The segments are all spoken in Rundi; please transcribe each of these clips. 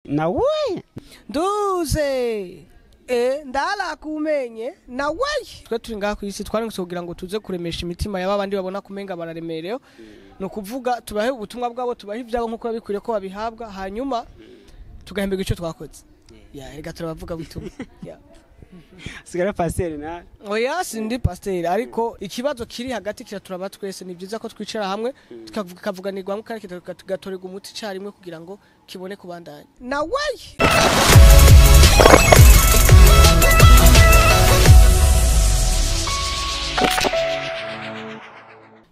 Nawe Nduze ndarakumenye nawe. Twe turi ngaha ku isi twarungitse kugira ngo tuze kuremesha imitima y'aba bandi babona kumenga bararemerewe. Ni ukuvuga tubahe ubutumwa bwabo, tubahe ibyabo nk'uko babikwiriye ko babihabwa, hanyuma tugahemberwa icyo twakoze. Ya, reka turabavuga butumwa. Ya. Sigara pasteur na Oya, sindi pasiteri, ariko ikibazo kiri hagati kiraturaba twese. Ni byiza ko twicara hamwe tukavuganirwa hamwe kandi tugatorerwa umuti icyarimwe kugira ngo kibone kubandanya. Nawe.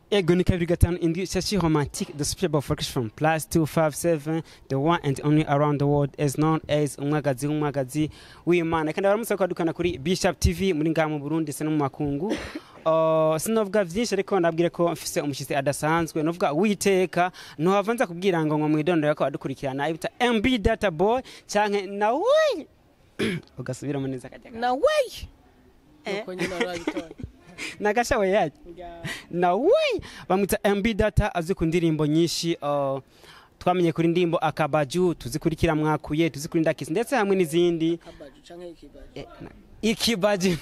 Ego ni 257 Cherchez romantique, the spirit of from plus 257, the one and only around the world as known as umwagazi w'umwagazi w'Imana. Kandi baramutse kwadukana kuri Bishop TV muri ngaha mu Burundi se no mu makungu. Sinovuga vyinshi, ariko ndabwire ko mfise umushitsi adasanzwe, novuga witeka ntuhava nza kubwira ngo mwidondora ko adukurikirana ibita MB Data Boy canke nawe ugasubiramo neza kajya Nawe. Nuko nyine warabitora. Nagashawe yaje nawe bamwita MB Data, azwi ku ndirimbo nyinshi. Twamenye kuri ndirimbo Akabaju, tuzikurikira mwakuye, tuzikuri Ndakisi ndetse hamwe n'izindi. Kabaju canke ikibaju? Ikibaju.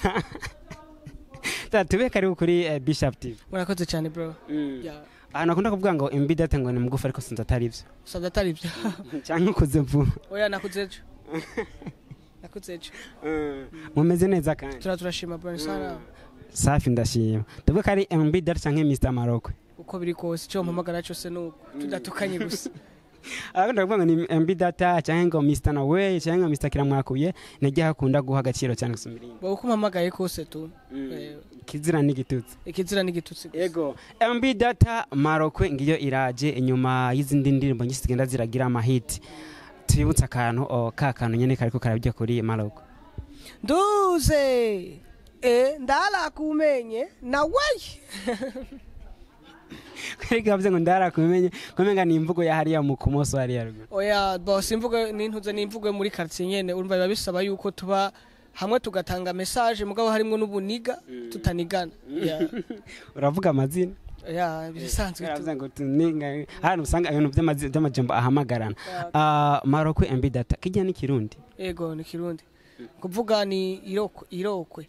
Tube karibu kuri Bishop TV. Murakoze cyane, bro. Ya. Ahantu akunda kuvuga ngo MB Data ngo ni mugufi, ariko sinzi atari byo. Usabye atari byo. Cyangwa ukuze vuba? Oya, nakuze ejo. Nakuze ejo. Mumeze neza kandi? Turashima, bro, sana. Safi, ndashima. Tuvuge ko ari MB Data canke Mr Marokwe? Uko biri kose, icyo mpamagara cyose nuko tudatukanye gusa. Arakunda kuvuga ngo ni MB Data canke ngo Mr Nawe canke ngo Mr Kiramwakuye, nijye hakunda guha agaciro cyane gusumba irindi. Bo uko mpamagaye kose tu. Kizira n'igitutsi. Ikizira n'igitutsi gusa. Ego, MB Data, Marokwe ngiyo iraje inyuma y'izindi ndirimbo nyinshi zigenda ziragira amahiti. Tubibutse akantu ka kantu nyene kariko karabijya kuri Marokwe. Nduze ndarakumenye nawe. Kwereka bavuze ngo ndarakumenye, kumenga ni imvugo ya hariya mu kumoso hariya ruguru. Oya, bo simvugo n'intuze, n'imvugo yo muri quartier nyene. Urumva biba bisaba yuko tuba hamwe tugatanga message, mugabo harimwo n'ubuniga tutanigana. Ya. Uravuga amazina? Ya, bisanzwe tu. Baravuze ngo tuninga hano usanga ibintu by'amajambo ahamagarana. Marokwe, MB Data, kijya ni Kirundi? Ego, ni Kirundi. Kuvuga ni irokwe, irokwe.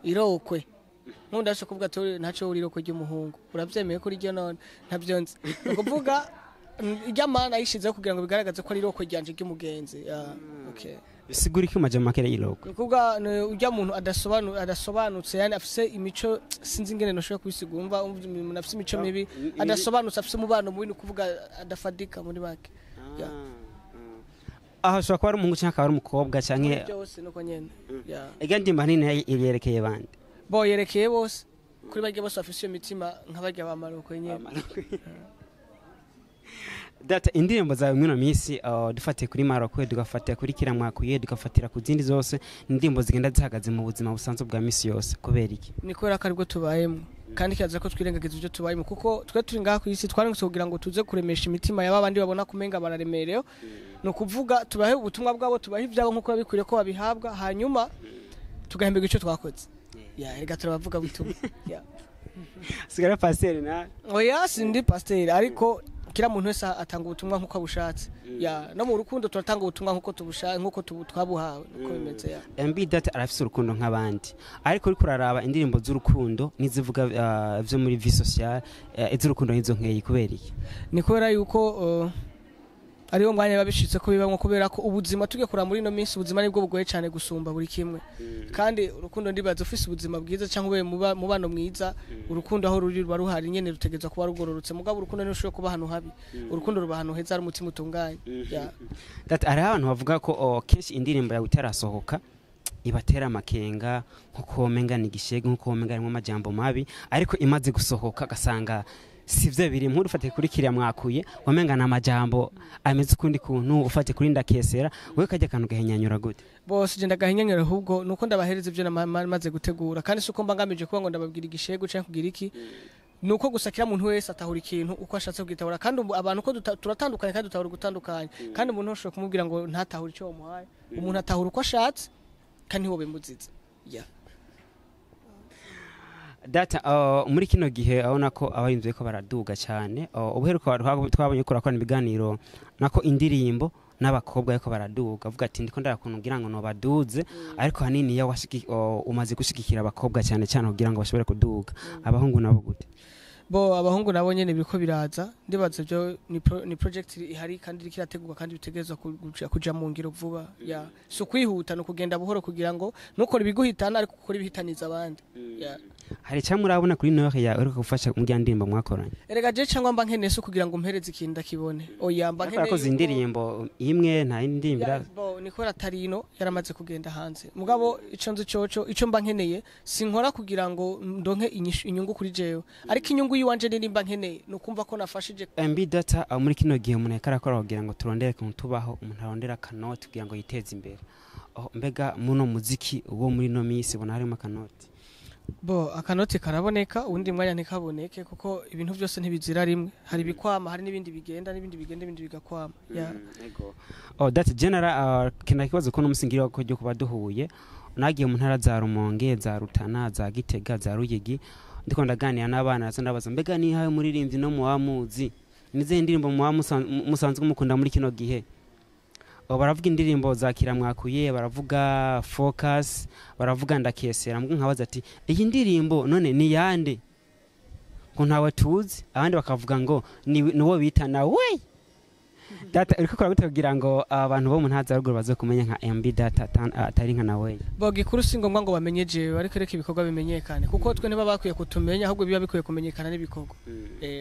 Irokwe. Nkunda asho kuvuga ati ntaco uri irokwe ry'umuhungu. Uravyemeye ko riryo none? Ntabyo nzi. Ni ukuvuga irya mana yishizeho kugira ngo bigaragaze ko ari irokwe ryanje ry'umugenzi. Ya, okay. Bisigura iki mu majambo make irokwe? Ni ukuvuga ni urya muntu adasobanutse, yani afise imico, sinzi ingene noshobora kubisigura. Umva umuntu afise imico mibi, adasobanutse, afise umubano mubi, ni ukuvuga adafadika muri make. Ya. Aho ashobora kuba ari umuhungu cyangwa akaba ari umukobwa canke Byose nuko nyene. Ya. Ega ndimba nini yerekeye bande? Bo yerekeye bose, kuri barya bose bafise iyo mitima nka barya ba Marokwe nyene. Data, indirimbo zawe mwino minsi, dufatiye kuri Marokwe, tugafatira kuri Kiramwakuye, tugafatira ku zindi zose, indirimbo zigenda zihagaze mu buzima busanzwe bwa misi yose, kubera iki? Ni kubera ko aribwo tubayemo, kandi kirazira ko twirengagiza ibyo tubayemo, kuko twe turi ngaha ku isi twarungitse kugira ngo tuze kuremesha imitima y'aba bandi babona kumenga bararemerewe. Ni ukuvuga tubahe ubutumwa bwabo, tubahe ibyabo nk'uko babikwiriye ko babihabwa, hanyuma tugahemberwa icyo twakoze. Ya, reka turabavuga butumwa. Ya. Sigara pasteur na Oya, sindi pasiteri, ariko kila muntu wese atanga ubutumwa nk'uko abushatse. Ya, no mu rukundo turatanga ubutumwa nk'uko tubushatse, nk'uko twabuhawe, niko bimeze, ya. MB Data arafise urukundo nk'abandi, ariko uriko uraraba indirimbo z'urukundo n'izivuga vyo muri vie sociale, iz'urukundo nizo nkeyi, kubera iki? Ni kubera yuko ariwo mwanya biba bishitse ko bibamwo, kubera ko ubuzima tugiye kuraba muri ino minsi, ubuzima nibwo bugoye cyane gusumba buri kimwe. Kandi urukundo, ndibaza ufise ubuzima bwiza cyangwa ube mubano mwiza, urukundo aho ruri ruba ruhari nyene, rutegerezwa kuba rugororotse. Mugabo urukundo ntirushobora kuba ahantu habi. Urukundo ruba ahantu heza hari umutima utunganye. Ya. Data, hariho abantu bavuga ko kenshi indirimbo yawe itarasohoka ibatera amakenga, nkuko womenga ni igishegu, nkuko womenga harimo amajambo mabi, ariko imaze gusohoka agasanga sivyo biri. Nkuru ufate kuri kiriya mwakuye, wamenga ni amajambo ameze ukundi kuntu, ufate kuri Ndakesera, wewe kajya akantu gahinyanyura gute? Bose je ndagahinyanyura, ahubwo nuko ndabahereza ivyo maze gutegura, kandi si uko mba ngamije kuba ngo ndababwira igishegu canke kugira iki. Nuko gusa kila muntu wese atahura ikintu uko ashatse kugitahura, kandi ubu abantu uko turatandukanye kandi dutahura gutandukanye, kandi umuntu ntushobora kumubwira ngo ntatahura icyo wamuhaye. Umuntu atahura uko ashatse kandi ntiwobe muziza, ya. Data, muri kino gihe abona ko abarinzi ko baraduga cyane. Ubuheruka twabonye ko urakorana ibiganiro nako indirimbo. N'abakobwa ariko baraduga, avuga ati ndiko ndarakuntu kugira ngo nobaduze, ariko hanini iyo umaze gushigikira abakobwa cyane cyane kugira ngo bashobore kuduga. Abahungu nabo gute? Bo abahungu nabo nyene biriko biraza, ndibaza ibyo ni project ihari kandi iriko irategurwa kandi bitegerezwa kuja mu ngiro vuba. Ya, si ukwihuta, ni ukugenda buhoro kugira ngo ntukore ibiguhitana ariko ukore ibihitaniza abandi. Ya. Hari icyo murabona kuri Nohe ya uriko gufasha mu rya ndirimbo mwakoranye? Erega je cyangwa mba nkeneye si ukugira ngo mpereze ikintu ndakibone, oya, mba Ariko nkeneye yakoze indirimbo imwe, nta yindi ndirimbo Ya, bo ni kubera atari ino, yaramaze kugenda hanze. Mugabo ico nzi coco, ico mba nkeneye, sinkora kugira ngo ndonke inyungu kuri jewe, ariko inyungu yiwanje nini mba nkeneye ni ukumva ko nafashije. MB Data, muri kino gihe umuntu yariko arakora kugira ngo turondere ukuntu tubaho, umuntu arondera akanoti kugira ngo yiteze imbere. Oh, mbega muno muziki uwo muri no minsi ubona harimo akanoti? Bo akanoti karaboneka, uwundi mwanya ntikaboneke, kuko ibintu byose ntibizira rimwe. Hari ibikwama, hari n'ibindi bigenda, n'ibindi bigenda, ibindi bigakwama. Ya. Oh, Data General, kina kibazo ko n'umusingi ko ryo kuba duhuye, nagiye mu ntara za Rumonge, za Rutana, za Gitega, za Ruyigi, ndiko ndaganira n'abana, nazo ndabaza mbega ni hawe muririmbyi no muwa muzi nizihe ndirimbo muwa musanzwe mukunda muri kino gihe? Oh, baravuga indirimbo za Kiramwakuye, baravuga Focus, baravuga Ndakesera. Mbwo nkabaza ati iyi ndirimbo none ni yande ngo ntawe tuzi? Abandi bakavuga ngo ni nuwo bita na we Data. Uriko ukora gute kugira ngo abantu bo mu ntara za ruguru baze kumenya nka MB Data atari nka nawe? Bo gikuru si ngombwa ngo bamenye jewe, ariko reka ibikorwa bimenyekane, kuko twe ntiba bakwiye kutumenya, ahubwo biba bikwiye kumenyekana n'ibikorwa.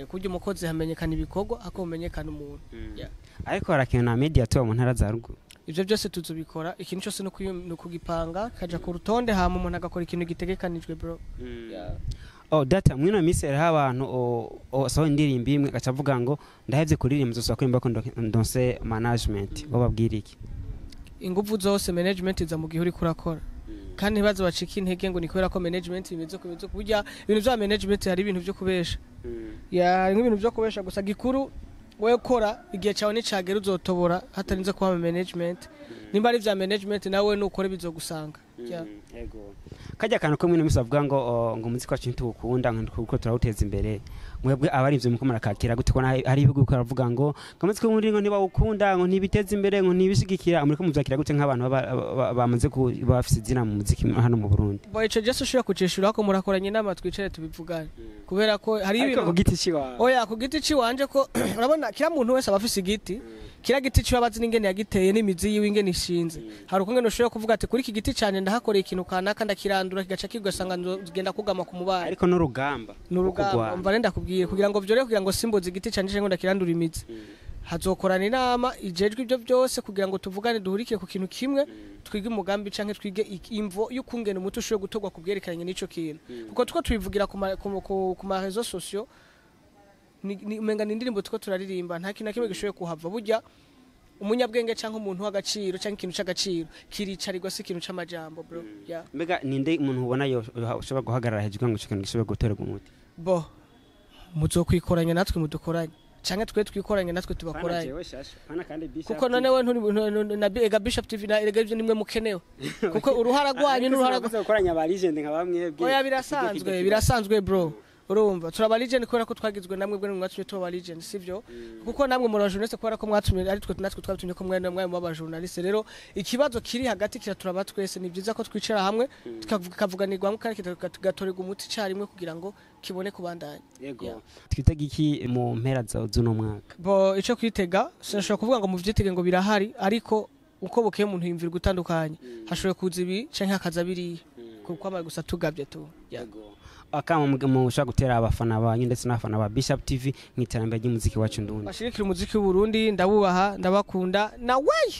Kurya umukozi hamenyekana ibikorwa ako bumenyekana umuntu. Ya. Ariko harakenewe na media tuba mu ntara za ruguru. Ivyo byose tuzobikora. Ikintu cyose ni ukugipanga kaja ku rutonde, hama umuntu agakora ikintu gitegekanijwe, bro. Ya. Oh, Data, mwino minsi hariho abantu sohoye indirimbo imwe agaca avuga ngo ndahevye kuririmba, nzosubira kuririmba ko ndonse management. Bo babwira iki? Inguvu zose, management iza mu gihe uriko urakora, kandi ntibaze bacike intege ngo ni kubera ko management bimeze uko bimeze uko. Burya ibintu vya management hari ibintu vyo kubesha. Ya, hari nk'ibintu vyo kubesha gusa. Gikuru wewe kora, igihe cyawe nicagera uzotobora hatarinze kuba management. Nimba ari vya management, nawe nukora bizogusanga. Ya. Ego. Kajya kantu ko mwino minsi bavuga ngo ngo umuziki wacu ntituwukunda, ngo kuko turawuteza imbere, mwebwe abarimvye muko murakakira gute ko hari ibihugu biriko baravuga ngo umuziki w'uburundi ngo ntibawukunda, ngo ntibiteza imbere, ngo ntibishigikira? Muriko muvyakira gute nk'abantu bamaze kuba bafise izina mu muziki hano mu Burundi? Bo ico je ushobora kucishura ko murakoranye inama, twicare tubivugane, kubera ko hari Ariko ibintu ku giti ciwawe? Oya, ku giti ciwanje ko urabona kila muntu wese aba afise igiti, kila giti ciwe abazi n'ingene yagiteye n'imizi yiwe ingene ishinze. Hari ukungene ushobora kuvuga ati kuri iki giti cane ndahakoreye ikintu kanaka, ndakirandura kigaca kigasanga ngenda kugama ku mubanyi. Ariko n'urugamba Ni urugamba. rwo Umva rero, ndakubwiye kugira ngo vyorohe, kugira ngo simboze igiti canje ngo ndakirandura imizi, hazokorana inama ijejwe ibyo byose kugira ngo tuvugane, duhurikire ku kintu kimwe, twige umugambi canke twige imvo y'ukungene umuti ushoboye gutorwa ku bwerekeranye n'ico kintu, kuko tuko tubivugira ku ma réseaux sociaux, ni umenga ni indirimbo tuko turaririmba, nta kintu na kimwe gishoboye kuhava. Burya umunyabwenge canke umuntu w'agaciro canke ikintu c'agaciro kiricarirwa, si ikintu c'amajambo, bro. Yeah. Mbega ninde umuntu ubona ushobora guhagarara hejuru ngo ico kintu gishobore gutorerwa umuti? Bo muzokwikoranya natwe mudukoranye, canke twe twikoranye natwe tubakoranye, kuko none we nturi na ega Bishop TV na erega ivyo nimwe mukenewe, kuko uruhara rwanyu n'uruhara gukoranya aba legend nka bamwebwe. Oya, birasanzwe, birasanzwe, bro. Urumva turaba legend kubera ko twagizwe namwe bwe, mwatumye tuba legend, sivyo? Kuko namwe muri journaliste, kubera ko mwatumye ari twe, natwe twatumye ko mwene mwe muba journaliste. Rero ikibazo kiri hagati kiraturaba twese. Ni byiza ko twicara hamwe tukavuganirwa hamwe kandi tugatorerwa umuti carimwe kugira ngo kibone kubandanya. Yego, twitega iki mu mpera z'uno mwaka? Bo ico kwitega, sinashobora kuvuga ngo muvyitege ngo birahari, ariko uko bukeye umuntu yumvira gutandukanye, hashoboye kuza ibi canke hakaza biriya, kuko amaye gusa tugabye tu. Yeah. Akama mushobora gutera abafana banyu ndetse n'abafana ba Bishop TV mu iterambere ry'umuziki wacu ndundi? Bashigikira umuziki w'u Burundi, ndabubaha, ndabakunda na wey.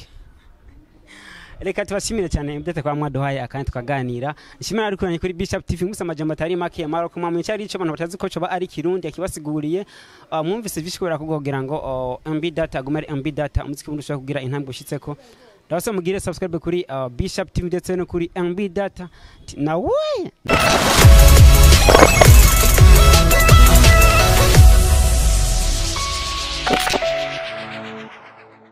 Reka tubashimire cyane ndetse kwa mwaduhaye akanya tukaganira. Nshimira ari kuranye kuri Bishop TV musa amajambo atari make maro kuma mu cyari ico abantu batazi ko coba ari Kirundi akibasiguriye. Mwumvise vyinshi kubera kugira ngo MB Data agume ari MB Data, umuziki wundi ushobora kugira intambwe ushitseko. Ndabasaba mugire subscribe kuri Bishop TV ndetse no kuri MB Data na we.